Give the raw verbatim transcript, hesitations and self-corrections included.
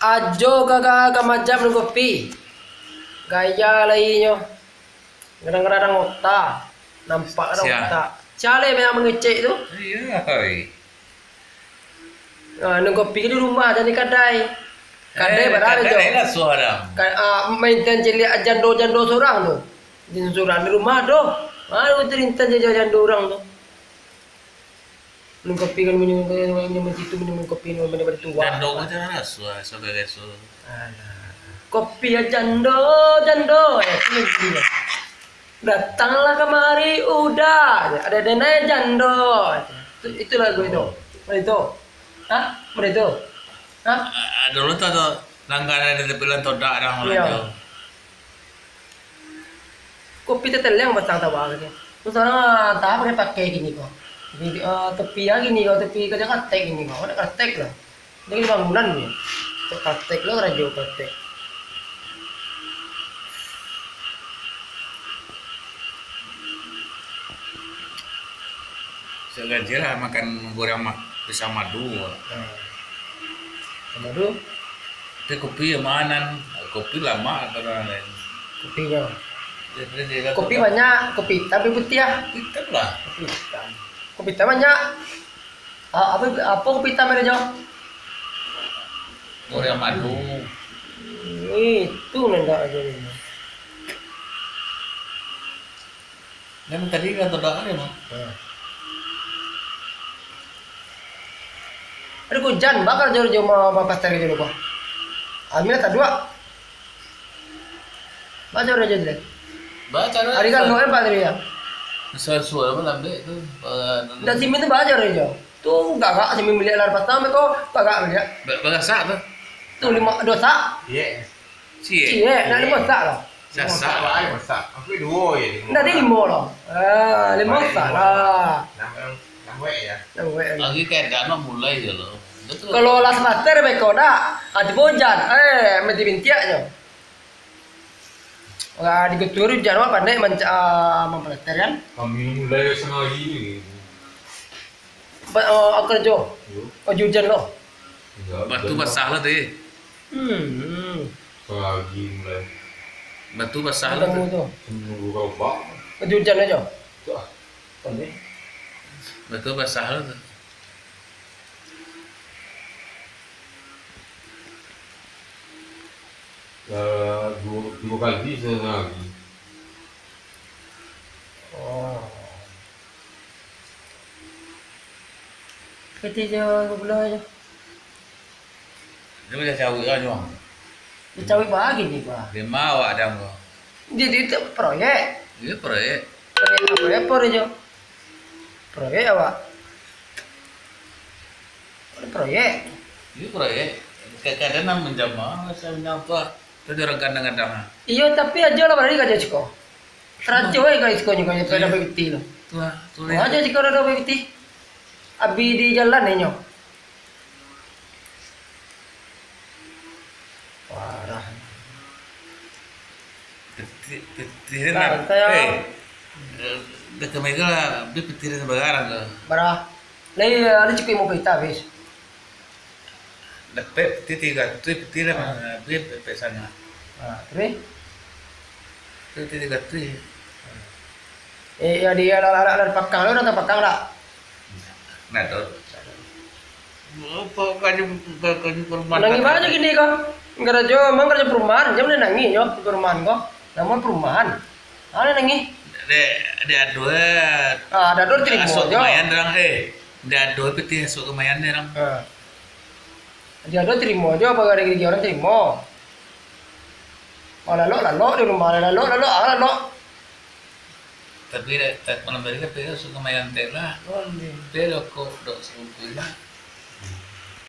Ajo ka, ka, ka majam minum kopi. Gaya lai nyo. Kadang-kadang ota. Nampak kadang Sia. ota. Cale banyak mangecek tu. Iyo, hoi. Ah, minum kopi di rumah, jan di kadai. Kadai Eh, bara kadai jo. lain lah suah dah. Ka-, ah, mainten ciliak jando-jando surang tu. Di surang di rumah tu. Ah, tu inten jo jando urang tu. Minum kopi kan, minum, minum, minum situ, minum kopi, minum, minum, minum tuak. Jando macam mana suah, saudara suah. Alah. Kopi ya jando, jando. Ya, sini, sini. Datanglah kemari, udah. Ada denai jando. Itu, itu lagu itu. Mana itu? Hah? Mana itu? Hah? Ah, dulu tu, tu langganan di tepi Lantodak orang Iya. Melayu. Kopi teteleng batang tawa gitu. Terus orang, ah, entah apa dia pakai gini kok. Jadi, ah, tepi ya gini kok, tepi kerja katek gini kok. Ada katek lah. Jadi bangunan ni. Cok katek lah, rajo katek. Sengaja lah makan goreng ma-, pisang madu. Hmm. Pisang madu? Tapi kopi yang mana? Kopi lama kalau lain. Kopi nyo. Dia, dia, dia Kopi banyak, kopi hitam, kopi putih ah. Hitam lah. Kopi hitam. Kopi hitam banyak. Ah, apa, apa kopi hitam ada, Jo? Goreng madu. Itu nan dak aja ni. Kan tadi kan tidak ada, Bang. Nah. Ada hujan, bakal jauh-jauh ma-, ma-, pastel jauh lupa. Ambil tak dua. Baca raja tu. Baca raja. Hari kan lo empat tadi ya. Sual-sual apa lambek tu? Dah simin tu baca raja. Tu gagak simin milik lar patang tu gagak milik. Ba-, bagasak tu. Tu lima dosa. Iya. Cie. Cie, nak lima sak lah. Sasak. Lima sak, baik masak. Aku dua je, lima. Ndak ada lima lah. Ah, lima sak lah. Nama, nama ya? Nama ya. Lagi kayak dana mulai je lo. Betul. Kalau last master beko dak, ah, tibo hujan. Eh, mesti bintiak je. Wah, di ketua hujan wak pandai manca-, ah, mampelaster kan? Kami mulai setengah hari ni. Ba-, ah, kerja. Yo. Oh, hujan lo. Batu basah lah tadi. Hmm. Pagi mulai. Batu basah lah tu. Seminggu kau bak. Hujan aja. Tu ah. Apa ni? Batu basah lah tu. Eh, dua, dua kali sehari. Oh. Kecil je gula je. Dia macam cawik lah, Juang. Dia cawik bagi ni, Pak. Dia mau awak dah, Juang. Dia, dia tu proyek. Dia proyek. Proyek apa, proyek apa je? Proyek awak. Ada proyek. Dia proyek. Kadang-kadang nak menjama, macam apa. Tadi orang kadang-kadang, ah. Iyo, tapi aja lah, bari kerja ciko. Terancuk ai ka siko nyo, ka Iya. P T lo. Tu lah, tu Wah, lah. Aja siko ado P T. Abi di jalan inyo. Parah. Peti-, peti Nah, nak, saya eh, eh, dah ke Mega lah, beli peti dah sebarang ke? Barah. Lah, iya, ada cukup lima puluh juta habis. Dapek peti tigo ratuih, peti lah, ah, beli dapek sana. Ah, terus? Peti tigo ratuih. Eh, ya, di, alah, alah, alah, pakang, lo datang pakang dak? Nah, tu. Apa kaji, kaji perumahan Nangih tak banyak ada? Gini kau. Karajo, emang karajo perumahan, jangan nangih, yo, perumahan kau. Namun perumahan. Ada nangih. Dek, dek ado, eh. Ah, ada ado terima Asok je. Kemayan orang, eh. Dek ado peti asok kemayan orang. Ah. Dia ado terima je, apa ada gigi orang terima. Oh, lalok, lalok di rumah, lalok, lalok, ah, lalok. Tapi dek, tak malam tadi kan, tapi suka main teh lah. Oh, iya. Tapi rokok, dok sebungkus lah.